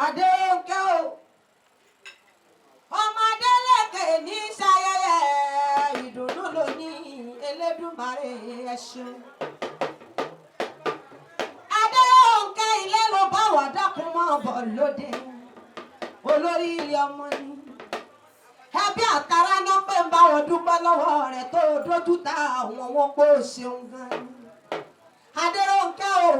Adérónkẹ́ o, ọmọ Adélékè ní ṣayẹyẹ ìdùnnú lónìí. Elédùmarè, ẹ ṣeun. Adérónkẹ́, ilé ló bá wà, dákun mọ́ bọ̀ lóde. Olórí ilé ọmọ ni ẹbí àtàrà náà pé ń bá wọn dúpẹ́ lọ́wọ́ rẹ̀ tó dójú ta àwọn wọn pé ó ṣeun gan. Adérónkẹ́ o,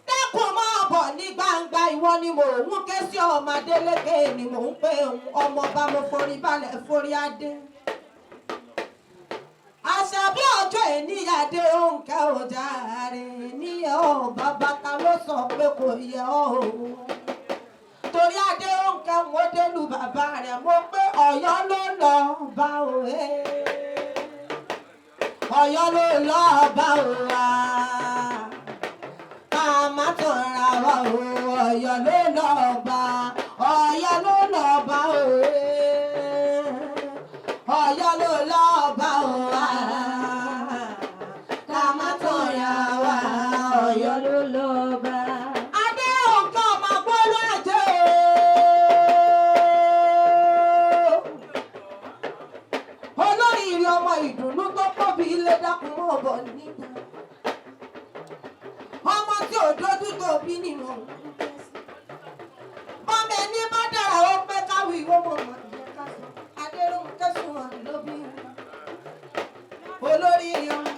dẹ́kun máa bọ̀ ní gbangba. Ìwọ ni mò ń ké sí, ọmọ Adélékè ni mò ń pè ń, ọmọọba. Mo forí balẹ̀ forí adé. Àṣàbí ọjọ́ ènìyàdé òǹkà ọjà rẹ̀ ní ọ̀ bàbá. Ta ló sọ pé kò yẹ ọ́ o? Torí adé òǹkà wọn délù bàbá rẹ̀, mo pé Ọ̀yọ́ ló lọ bá òwe, Ọ̀yọ́ ló lọ bá òwa, ká má tọ̀ra wa o. Ọ̀yọ́ ló lọ bá, Ọ̀yọ́ ló lọ bá òwe, Ọ̀yọ́ ló lọ bá òwa, ká má tọ̀ra wa. Ọ̀yọ́ Ọ̀yọ́ ló lọ bá. Adé òǹkà ọmọ agbóló àjẹ́ o. Olórí ìrì ọmọ ìdùnnú tó pọ̀bí ilé, dákun mọ́ ọ̀bọ̀ níta. Ọmọ tí ò dójú tó bí nínú òun. Bọ́mọ ẹni bá dára, ó pẹ́ káwí ìwọ mọ̀ mọ̀ ìyẹn ká sọ. Adéròǹkẹ́ sùn wọn ló bí olórí ìrì ọmọ.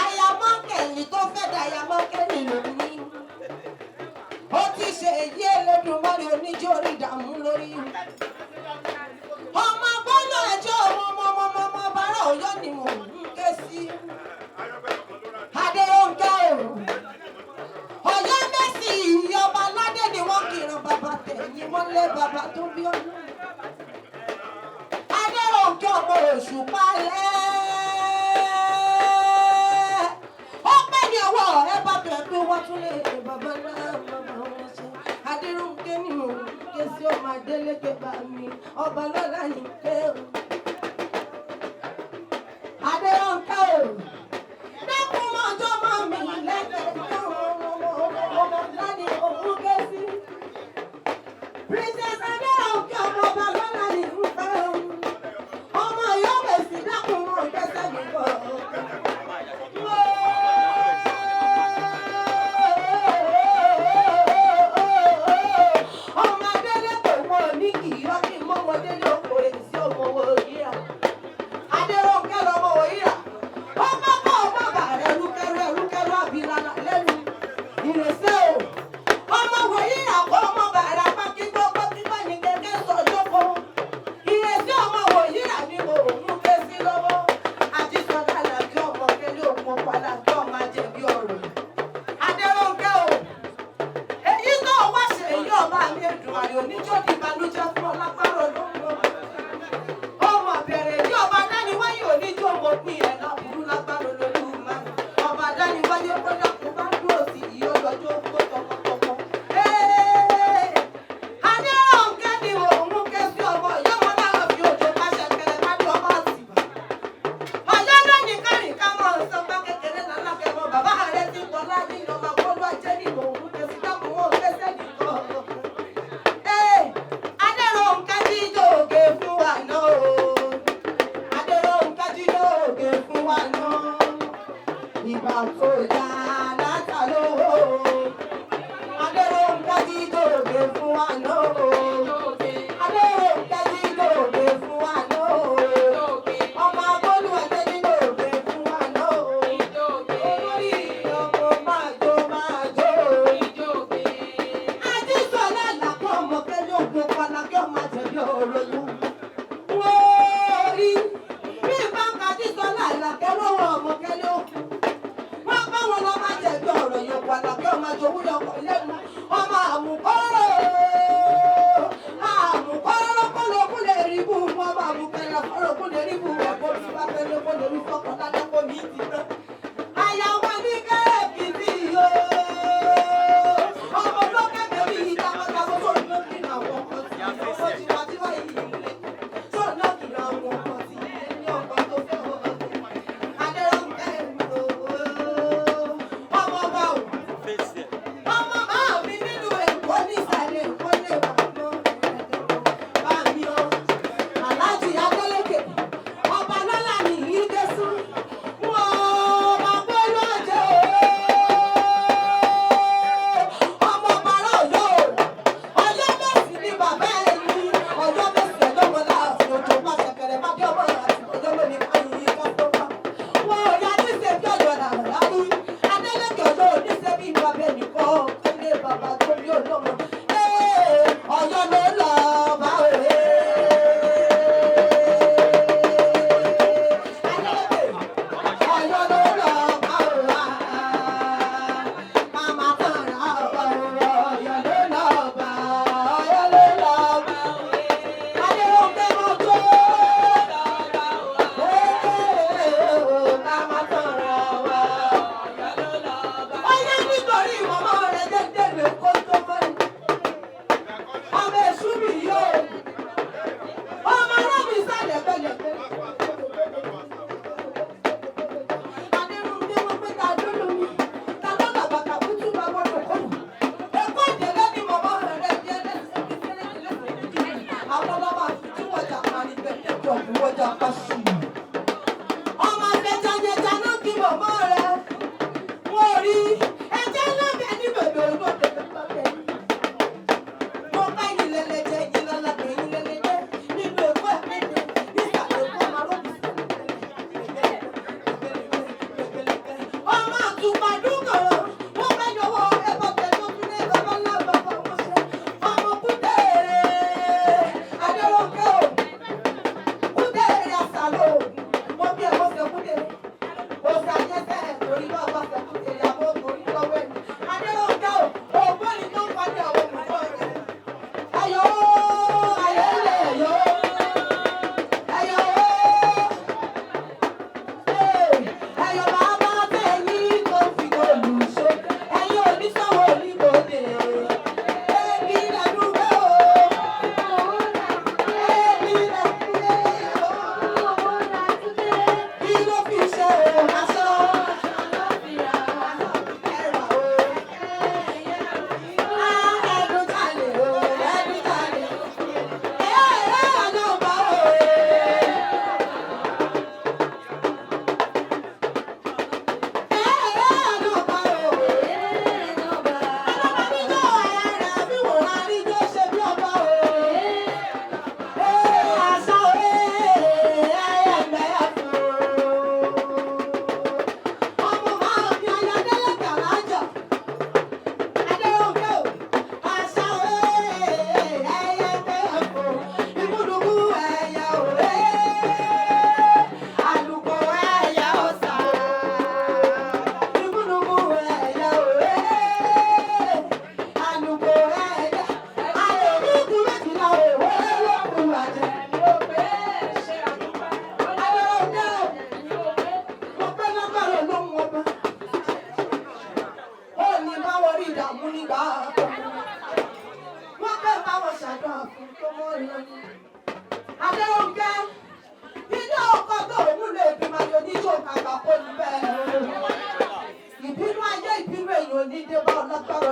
Ayamọ́kẹ̀lì tó fẹ́ da ayamọ́kẹ̀lì lónìí. Ó ti ṣe èyí, Elédùmarè oníjó orí ìdààmú lórí. Ọmọ gbọ́dọ̀ ẹjọ́ ọmọ ọmọ ọmọ ọmọ bàrà Ọ̀yọ́ ni mò ń ké sí. Adérónkẹ́ o. Ọ̀yọ́ Mẹ́sì ọba aládé ni wọ́n kìran bàbá tẹ̀yìn wọ́n lé bàbá tó bí ọdún. Adérónkẹ́ ọmọ Òṣùpá lẹ́. Ó pẹ́ ní ọwọ́ ẹ bá bẹ̀ pé wọ́n tún lè bàbá náà bàbá wọn ṣe. Adérónkẹ́ ni mò ń ké sí, ọmọ Adélékè bá mi ọba lọ́la ní pé o. Adérónkẹ́ o. Dẹ́kun mọ́jọ́ mọ́ mi lẹ́gbẹ̀ẹ́ ọmọ lánìí òun ké sí. Princess Adérónkẹ́ ọmọ ọba lọ́la ní ìfẹ́ o. Ọmọ ìyá mèsì, dákun mọ́ kẹsẹ̀ mi bọ̀. Ọmọ Adélé kò mọ ní kì í yọ kí n mọ́mọdé ní okòrè sí ọmọ owó yíra. Adérónkẹ́ lọmọ òyìnbá. Ó bá kọ́ ọmọ bàrẹ̀ rúkẹ́rú rúkẹ́rú àbílànà lẹ́nu. Ìrẹsẹ̀ o. Ọmọ wòyíra kọ́ ọmọ bàrẹ̀ apá kíkọ́ kọ́ kíkọ́ ní kẹ̀kẹ́ sọ̀jọ́ kan. Ìrẹsẹ̀ ọmọ wòyíra ni mò ń ké sí lọ́wọ́. Àti sọ̀dá làkí ọmọ kẹlẹ́ òkun padà kí ọmọ ajẹ̀bi ọ̀rọ̀. Adérónkẹ́ o. Èyí tó wá ṣe èyí, ọba mi Èdùmàrè oníjó di ìbànújẹ́ fún ọ lágbára Ọlọ́run. Ọmọ bẹ̀rẹ̀ ní ọba dániwáyé oníjó mo pín ẹ̀ láburú lágbára Olódùmarè. Ọba dániwáyé kọ́dà kó bá dúró sí ìyọ́lọ́jọ́ kó tọkọtọkọ. Adérónkẹ́ ni òun ké sí, ọmọ ìyá wọn náà fi òjò pàṣẹ kẹlẹ má ní ọmọ àtìbà. Ọ̀yọ́ náà ní kárìn ká máa sọ pé kékeré lálákẹ́mọ bàbá rẹ̀ ti pọ̀ láyé ọmọ akọ́lù ajé ní òun ké sí, dákun wọn ké sẹ́nìkan. Adérónkẹ́ jíjó ògè fún wa náà o. Adérónkẹ́ jíjó ògè fún wa náà. Ìgbà tó yá látà lówó. Adérónkẹ́ jíjó ògè fún wa náà o. Adérónkẹ́ jíjó ògè fún wa náà o. Ọmọ agbólu ajé jíjó ògè fún wa náà o. Olórí ọmọ máa jó máa jó o. Ajísọ̀lá làkọ́ ọmọ kẹ́lẹ́ ògùn palákẹ́ ọmọ àjẹbí ọ̀rọ̀ yìí. Wọ́n rí bí báńkì Ajísọ̀lá làkẹ́ lọ́wọ́ ọmọ kẹ́lẹ́ ògùn. Wọ́n bá wọn lọ máa jẹ̀bi ọ̀rọ̀ yìí, palákẹ́ ọmọ àjòwú yọkọ̀ lẹ́nu ọmọ àmukọ́rọ̀ àmukọ́rọ̀ kọ́lọ́kún lè rí bú wọn ọmọ àmukẹ́lẹ́ kọ́lọ́kún lè rí bú wọn kó tí wọ́n fẹ́ lé kó lè rí fọkàn lálẹ́ kó mi ti tán. Àyà wọn ní kẹ́ẹ̀kì sí i o. Ọmọ lókè bẹ̀rù yìí takuntakun tó ní kí ní àwọn ọkọ̀ tí ọmọ tí wọ́n ti wáyé yìí lé. Tó ní kí ní àwọn ọkọ̀ tí ilé ní ọkọ̀ tó fẹ́ wọ́n. Adérónkẹ́ o, ọmọ ọba o.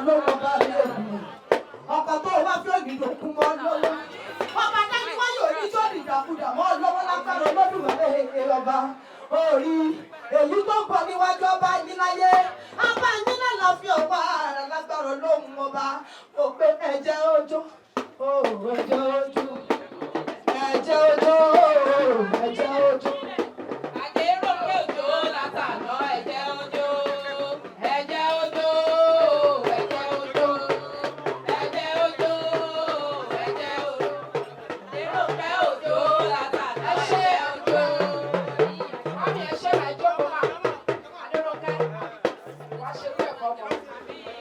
Ọlọ́run ọba mi ènìyàn. Ọkọ̀ tó o bá fi ògìdì òkú mọ́ lọ́wọ́. Ọba dájú wáyé òní tó dìdàkudà mọ́ lọ́wọ́ lágbára Olódùmarè ọba. Orí èyí tó ń bọ̀ níwájú ọba yín láyé. Ọba yín lálàáfíà ọba ara lágbára Ọlọ́run ọba. Kò pé ẹ̀jẹ̀ ó